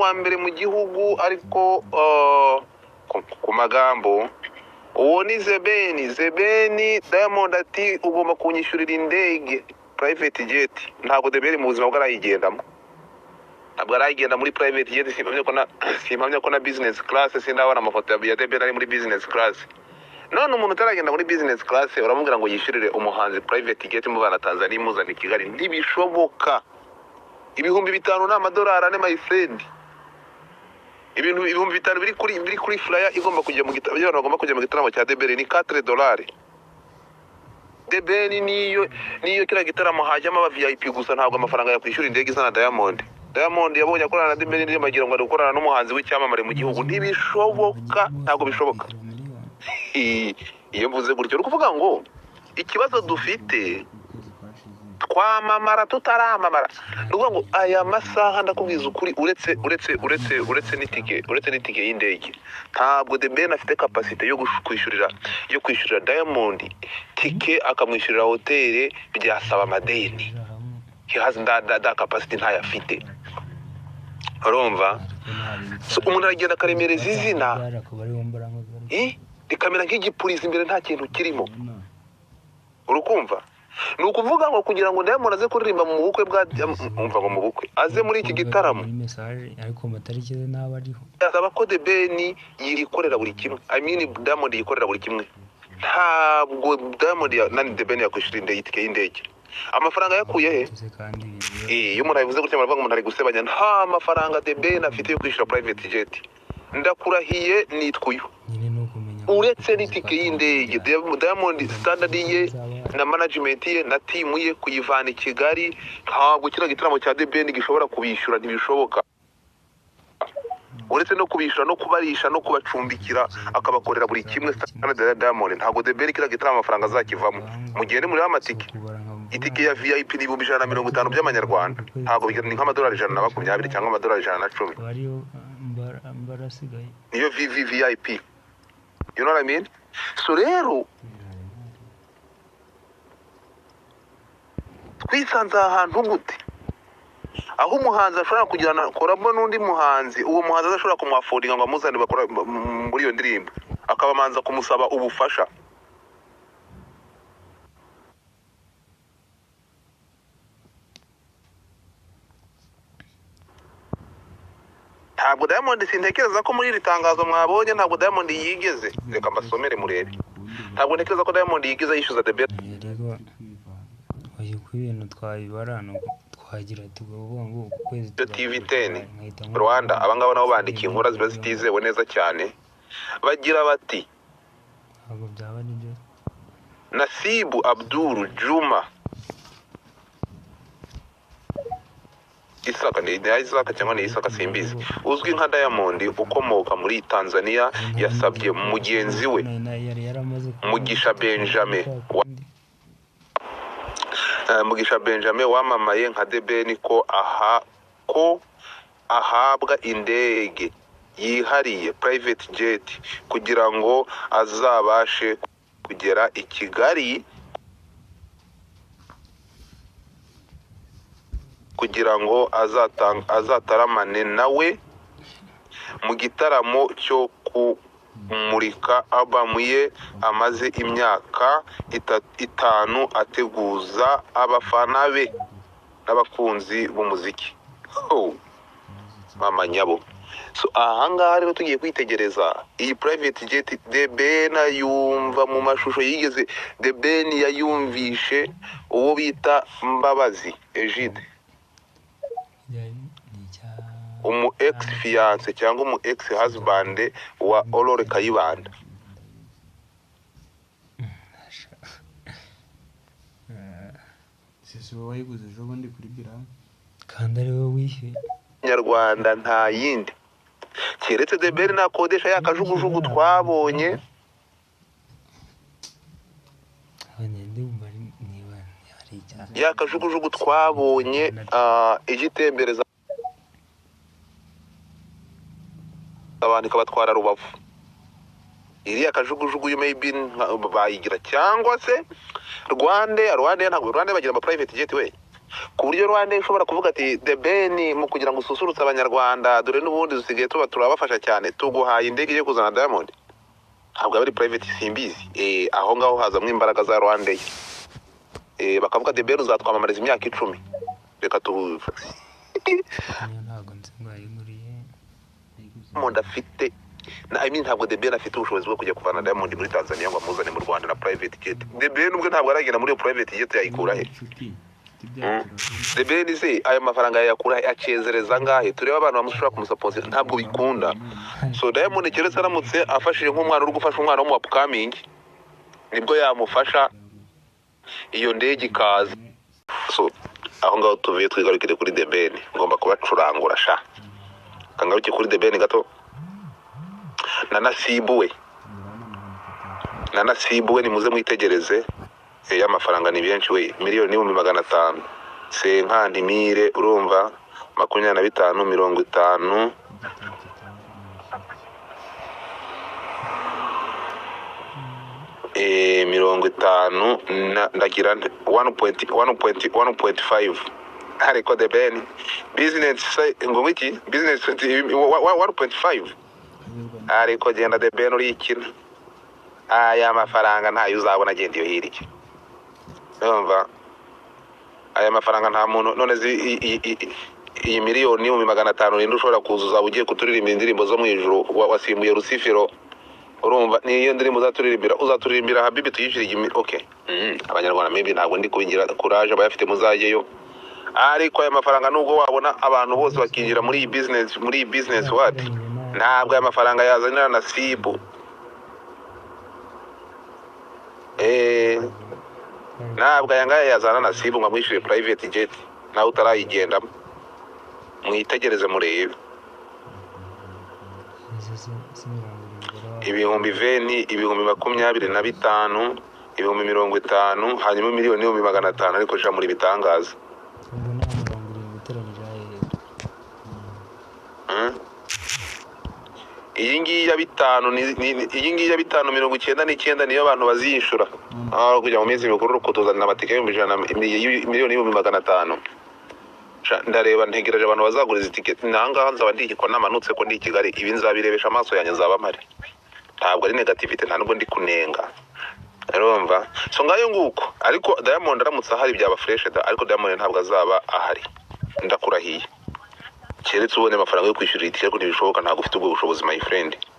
uwa mbere mu gihugu, ariko ku magambo uwo ni Zebeni. Zebeni Diamond ati ugomba kunyishyurira indege private jet. Ntabwo The Ben mu buzima bwe arayigendamo, ntabwo arayigenda muri private jet. Simpamya ko na business class, sindabona amafoto ya The Ben ari muri business class. None umuntu utaragenda muri business class uramubwira ngo yishyurire umuhanzi private jet imuvana Tanzania imuzana i Kigali? Ntibishoboka. 5000 ni amadolari 4, my friend. Ibintu 5000 biri kuri flyer igomba kujya mu gitaramo, abantu bagomba kujya mu gitaramo cya The Ben ni 4 dolari. The Ben niyo kiriya gitaramo hajyamo aba VIP gusa, ntabwo amafaranga yakwishyura indege izana Diamond. Diamond yabonye akorana na The Ben indirimbo agira ngo ari gukorana n'umuhanzi w'icyamamare mu gihugu. Ntibishoboka, ntabwo bishoboka. Iyo mvuze gutyo, ni ukuvuga ngo ikibazo dufite, twamamara tutaramamara. Ni ukuvuga ngo aya masaha, ndakubwiza ukuri, uretse n'itike y'indege, ntabwo The Ben afite capacité yo kwishyurira Diamond tike, akamwishyurira hoteli, byasaba amadeni. He has that capacity, ntayo afite. Urumva? So, umuntu aragenda akaremereza izina, rikamera nk'igipurizo imbere nta kintu kirimo. Urukumva? Ni ukuvuga ngo kugira ngo Diamond aze kuririmba mu bukwe bwa, umva ngo mu bukwe, aze muri iki gitaramo, muri message, ariko amatariki ze ntaba ariho. Asaba ko The Ben yikorera buri kimwe, I mean Diamond yikorera buri kimwe. Ntabwo Diamond nani, The Ben yakwishyura indege, itike y'indege. Amafaranga yakuye he? Tuze kandi ibintu. Iyo umuntu abivuze gutya baravuga ngo umuntu ari gusebanya. Nta mafaranga The Ben afite yo kwishyura private jet, ndakurahiye, nitwa uyu. Nyine ni ukumenya. Uretse n'itike y'indege, Diamond standard ye na management ye na team ye kuyivana i Kigali, ntabwo kiriya gitaramo cya The Ben gishobora kubishyura, ntibishoboka. Uretse no kubishyura no kubarisha no kubacumbikira, akabakorera buri kimwe, standard ya Diamond, ntabwo The Ben kiriya gitaramo amafaranga azakivamo. Mugende muri amatike, itike ya VIP ni 150,000 by'amanyarwanda, ntabwo ni nk'amadolari 120 cyangwa amadolari 110. Akaba ariyo mbarasigaye. Niyo VVVIP, you know what I mean? So rero twisanze aha hantu gute, aho umuhanzi ashobora kugirana collabo n'undi muhanzi, uwo muhanzi adashobora kumuaffordinga ngo amuzane bakora muri iyo ndirimbo, akabamanza kumusaba ubufasha? Ntabwo Diamond, sintekereza ko muri iri tangazo mwabonye, ntabwo Diamond yigeze, reka mbasomere murebe, ntabwo ntekereza ko Diamond yigeze yishyuza The Ben. Rero oya, uko ibintu twabibara ni uko twagira tukavuga ngo uku kwezi TV 10 nkahita Rwanda, abangaba nabo bandikiye inkuru ziba zitizewe neza cyane, bagira bati: Ntabwo byaba ari byo. Nasibu Abdul Juma Isaka, ni Isaka cyangwa ni Isaka simbizi, uzwi nka Diamond ukomoka muri Tanzania, yasabye mugenzi we Yari yaramaze Mugisha Benjamin wa Mugisha Benjamin wamamaye nka The Ben ko ahabwa indege yihariye, private jet, kugira ngo azabashe kugera i Kigali kugira ngo azataramane nawe mu gitaramo cyo kumurika album ye amaze imyaka 5 ateguza abafana be n'abakunzi b'umuziki. Oh, mama nyabo. So ahangaha rero tugiye kwitegereza iyi private jet. The Ben yumva mu mashusho yigeze, The Ben yayumvishe uwo bita Mbabazi Egide, umu ex fiance cyangwa umu ex husband wa Aurore Kayibanda. Sisi wowe wayiguze ejo bundi kuri birani. Kandi ari wowe wishyuye. Nyarwanda nta yindi keretse The Ben nakodesha ya kajugujugu twabonye. Ndumva niba hari icyaha. Ya kajugujugu twabonye ijya itembereza abantu ikabatwara Rubavu, iriya kajugujugu yo maybe bayigira, cyangwa se Rwanda, Rwanda ntabwo, Rwanda bagira ama private jet we. Ku buryo Rwanda ishobora kuvuga ati The Ben, mu kugira ngo ususurutse Abanyarwanda, dore n'ubundi dusigaye tuba turabafasha cyane, tuguhaye indege yo kuzana Diamond. Ntabwo aba ari private, simbizi. Aho ngaho hazamo imbaraga za Rwanda. Bakavuga The Ben uzatwamamariza imyaka 10, reka tu Niyo ntabwo nzi ngo yayiguriye. Diamond afite I mean, ntabwo The Ben afite ubushobozi bwo kujya kuvana Diamond muri Tanzania ngo amuzane mu Rwanda na private jet. The Ben ubwe ntabwo aragenda muri iyo private jet, yayikura he? Inshuti inshuti byacu. The Ben se ayo mafaranga yayakura he? Acezereza angahe? Turebe abantu bamushobora kumusapoza, ntabwo bikunda. So Diamond keretse aramutse afashije nk'umwana uri gufasha umwana wo mu upcoming, nibwo yamufasha iyo ndege ikaza. So aho ngaho tuvuye, twigarukire kuri The Ben. Ngomba kubacurangura sha, kangaruke kuri The Ben gato na Nasibu we. Na Nasibu we, nimuze mwitegereze. Y'amafaranga ni benshi we, 1,500,000 cinquante mille, urumva 25, 50. 50 na ndagira nte? 1.1.1.5. Ariko The Ben business ngo iki business 1.5. Ariko genda The Ben urikina, aya mafaranga ntayo uzabona, agenda iyo hirya. Urumva aya mafaranga nta muntu none iyi 1,500,000 ninde ushobora kuza? Uzaba ugiye kuturirimba indirimbo zo mu ijuru, wasimbuye Rusifero. Urumva niyo ndirimbo uzaturirimbira, uzaturirimbira habibi tuyishyure igimi. Okay, Abanyarwanda maybe ntabwo ndi kubigira courage, abayafite muzajyeyo. Ariko aya mafaranga, nubwo wabona abantu bose bakinjira muri iyi business, muri iyi business what, ntabwo aya mafaranga yazanira Nasibu. Ntabwo aya ngaya yazana Nasibu ngo amwishyure private jet nawe utarayigendamo. Mwitegereze murebe. Izo si 70 20,000, 25,000, 50,000, hanyuma 1,500,000. Ariko sha muri bitangaza. Ubwo nta 70 uteranyije ahehe? Iyi ngiyi ya bitanu iyi ngiyi ya bitanu 99 niyo abantu baziyishura aho kujya mu minsi mikuru kutuzanira amatike 100,000, 1,500,000. Sha, ndareba ntegereje abantu bazagura izi tike. Nangaha nzaba ndi ko namanutse ko ndi i Kigali, ibi nzabirebesha amaso yanjye, nzaba mpari. Ntabwo ari negativity, nta nubwo ndi kunenga, urumva? So ngayo nguko. Ariko Diamond aramutse ahari byaba fresh da, ariko Diamond ntabwo azaba ahari, ndakurahiye, keretse ubonye amafaranga yo kwishyura itike, ariko ntibishoboka, ntabwo ufite ubwo bushobozi, my friend.